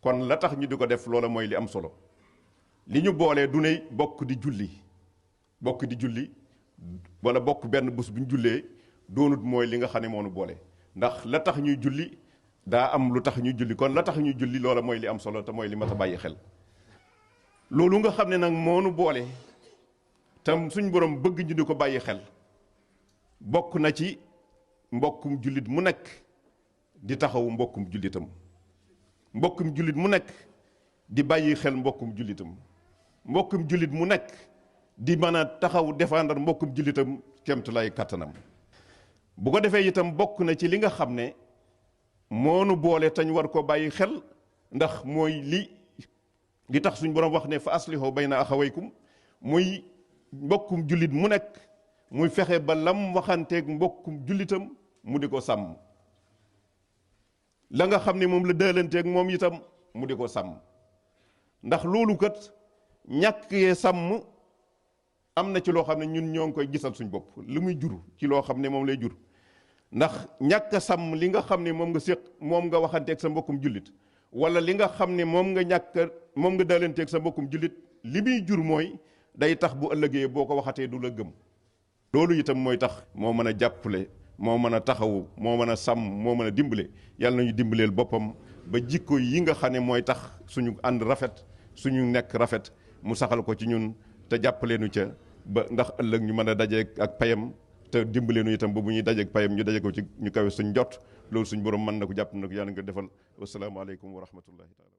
kon la tax ñu di ko def loola mooy li am solo li ñu boolee du ne bokk di julli wala bokk benn bés bu ñu jullee doonut mooy li nga xam ne moo nu boole ndax la tax ñuy julli daa am lu tax ñuy julli kon la tax ñuy julli loola mooy li am solo te mooy li mat a bàyyi xel loolu nga xam ne nag moo nu boole tam suñ borom bëgg ñu di ko bàyyi xel bokk na ci mbokkum jullit mu nekk di taxawu mbokkum jullitam mbokkum jullit mu nekk di bàyyi xel mbokkum jullitam mbokkum jullit mu nekk di mën a taxaw défendre mbokkum jullitam kemt lay kattanam bu ko defee itam bokk na ci li nga xam ne moonu boole tañ war ko bàyyi xel ndax mooy li tax suñ borom wax ne fa aslihu bayna axawaykum muy mbokkum jullit mu nekk muy fexe ba lam waxanteeg mbokkum jullitam mu di ko sàmm la nga xam ne moom la dëlanteeg moom itam mu di ko sàmm ndax loolu kat ñàkk yee sàmm am na ci loo xam ne ñun ñoo ngi koy gisal suñ bopp li muy jur ci loo xam ne moom lay jur ndax ñàkk a sàmm li nga xam ne moom nga séq moom nga waxanteeg sa mbokkum jullit wala li nga xam ne moom nga dëlanteeg sa mbokkum jullit li muy jur mooy day tax bu ëllëgee boo ko waxatee du la gëm loolu itam mooy tax moo mën a jàppale moo mën a taxawu moo mën a sàmm moo mën a dimbale yàlla nañu dimbaleel boppam ba jikko yi nga xam ne mooy tax suñu ànd rafet suñu nekk rafet mu saxal ko ci ñun te jàppaleenu ca ba ndax ëllëg ñu mën a daje ak payam te dimbaleenu itam ba bu ñuy daje ak payam ñu daje ko ci ñu kawe suñ jot loolu suñ borom mën na ko jàpp na ko yàlla nga defal wasalaamaaleykum wa rahmatullahi taala